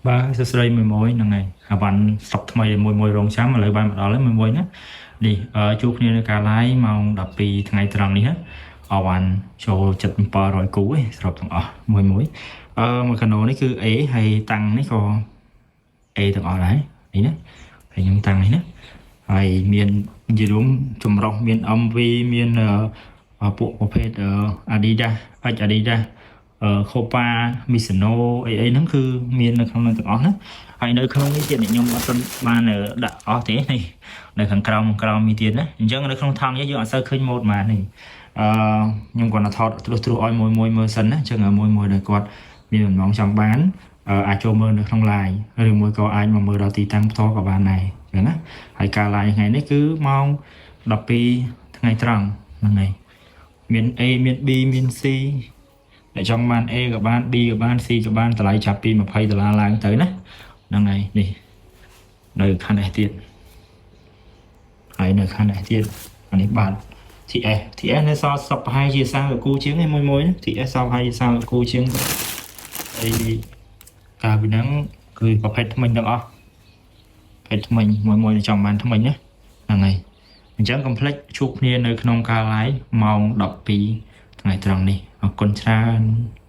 បាទសួស្តីមួយមួយហ្នឹងហើយអាវ៉ាន់ស្តុកថ្មីមួយមួយរងចាំឥឡូវបានមកដល់ហើយមួយមួយណានេះអឺជួបគ្នានៅការ live ម៉ោង12ថ្ងៃត្រង់នេះណាអាវ៉ាន់ចូល700គូឯងសរុបទាំងអស់មួយមួយអឺមួយកណូនេះគឺ A ហើយតាំងនេះក៏ A ទាំងអស់ដែរនេះណាហើយខ្ញុំតាំងនេះណាហើយមាននិយាយរួមចម្រុះមាន MV មានអឺពួកប្រភេទ Adidas X Adidas អឺ Copa Mizuno អីអីហ្នឹងគឺមាននៅក្នុងនោះទាំងអស់ណាហើយនៅក្នុងនេះទៀតខ្ញុំអត់ទាន់បានដាក់អស់ទេនេះនៅខាងក្រោមក្រោមមានទៀតណាអញ្ចឹងនៅក្នុងថង់នេះយើងអត់សូវឃើញម៉ូតម៉ានេះអឺខ្ញុំគាត់ទៅថតត្រួសត្រាសឲ្យមួយមួយមើលសិនណាអញ្ចឹងមួយមួយដែលគាត់មានបំណងចង់បានអាចចូលមើលនៅក្នុង live ឬមួយក៏អាចមកមើលដល់ទីតាំងផ្ទាល់ក៏បានដែរអញ្ចឹងណាហើយការ live ថ្ងៃនេះគឺម៉ោង12ថ្ងៃត្រង់ហ្នឹងហើយមាន A មាន B មាន C អ្នកចង់បាន A ក៏បាន B ក៏បាន C ក៏បានតម្លៃចាប់ពី20ដុល្លារឡើងទៅណាហ្នឹងហើយនេះនៅខាងនេះទៀតហើយនៅខាងនេះទៀតអានេះបាទ TS TS នៅសល់សពប្រហែលជា30គូជាងឯមួយមួយ TS សល់ប្រហែលជា30គូជាងហើយកាលពីហ្នឹងគឺប្រភេទថ្មិញទាំងអស់ប្រភេទថ្មិញមួយមួយចង់បានថ្មិញណាហ្នឹងហើយអញ្ចឹងកុំភ្លេចជួបគ្នានៅក្នុងការ live ម៉ោង12ថ្ងៃត្រង់នេះអរគុណច្រើន។